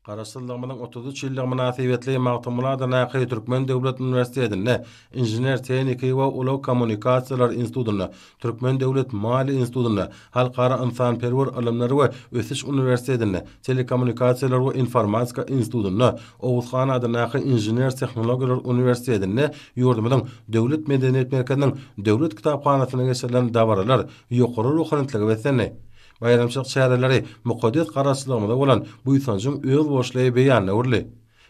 Garaşsyzlygymyzyň 33 ýyllygy mynasybetli Magtymguly adyndaky Türkmen döwlet uniwersitetinde, Inžener-tehniki we ulag kommunikasiýalary institutynda, Türkmen döwlet maliýe institutynda, Halkara ynsanperwer ylymlary we ösüş uniwersitetinde, Telekommunikasiýalar we informatika institutynda, Oguz han adyndaky Inžener-tehnologiýalar uniwersitetinde ýurdumyzyň Döwlet medeniýet merkeziniň Döwlet kitaphanasynda geçirilen dabaralar ýokary ruhubelentlige beslendi. Baýramçylyk çäreleri mukaddes Garaşsyzlygymyza bolan buýsanjyň özboluşly beýanyna öwrüldi.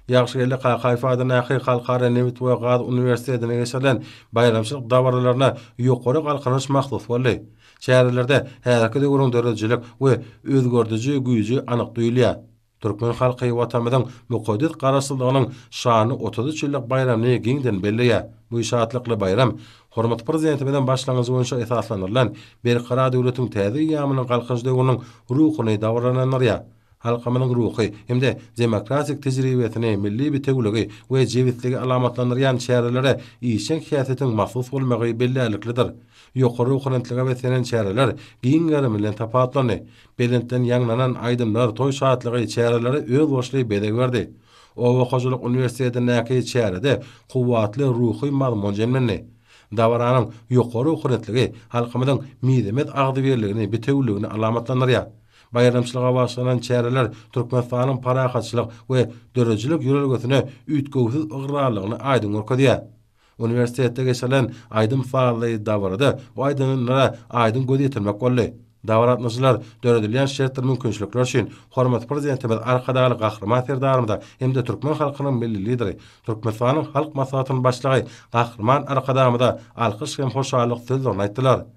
Ýagşygeldi Kakaýew adyndaky Halkara nebit we gaz uniwersitetinde geçirilen baýramçylyk dabaralaryna ýokary galkynyş mahsus boldy. Çärelerde häzirki döwrüň döredijilik we özgerdiji güýji anyk duýulýar. Türkmen halky Watanymyzyň mukaddes Garaşsyzlygynyň şanly 33 ýyllyk baýramyny giňden belleýär. Bu şatlykly baýram hormatly Prezidentimiziň başlangyjy boýunça esaslandyrylan Berkarar döwletiň täze eýýamynyň Galkynyş döwrüniň ruhuny dabaralandyrýar. Halkymyzyň ruhy hem-de demokratik tejribesini, milli bitewüligi we jebisligi alamatlandyrýan çärelere işjeň häsiýetiň mahsus bolmagy bellärliklidir. Ýokary ruhubelentlige beslenen çäreler giň gerim bilen tapawutlandy. Belentden ýaňlanan aýdymlar toý şatlygy çärelere özboluşly bezeg berdi. Oba hojalyk uniwersitetindäki çärede kuwwatly ruhy mazmun jemlendi. Dabaranyň ýokary ruhubelentligi halkymyzyň mizemez agzybirligini, bitewüligini alamatlandyrýar. Baýramçylyga bagyşlanan çäreler Türkmenistanyň parahatçylyk we döredijilik ýörelgesine üýtgewsiz ygrarlylygyny aýdyň görkezýär. Uniwersitetde geçirilen aýdym-sazly dabarada bu aýdylanlara aýdyň göz ýetirmek boldy. Dabara gatnaşyjylar döredilýän şertdir mümkinçilikler üçin hormatly Prezidentimiz Arkadagly Gahryman Serdarymyza hem-de türkmen halkynyň Milli Lideri, Türkmenistanyň Halk Maslahatynyň Başlygy Gahryman Arkadagymyza alkyş hem hoşallyk sözlerini aýtdylar.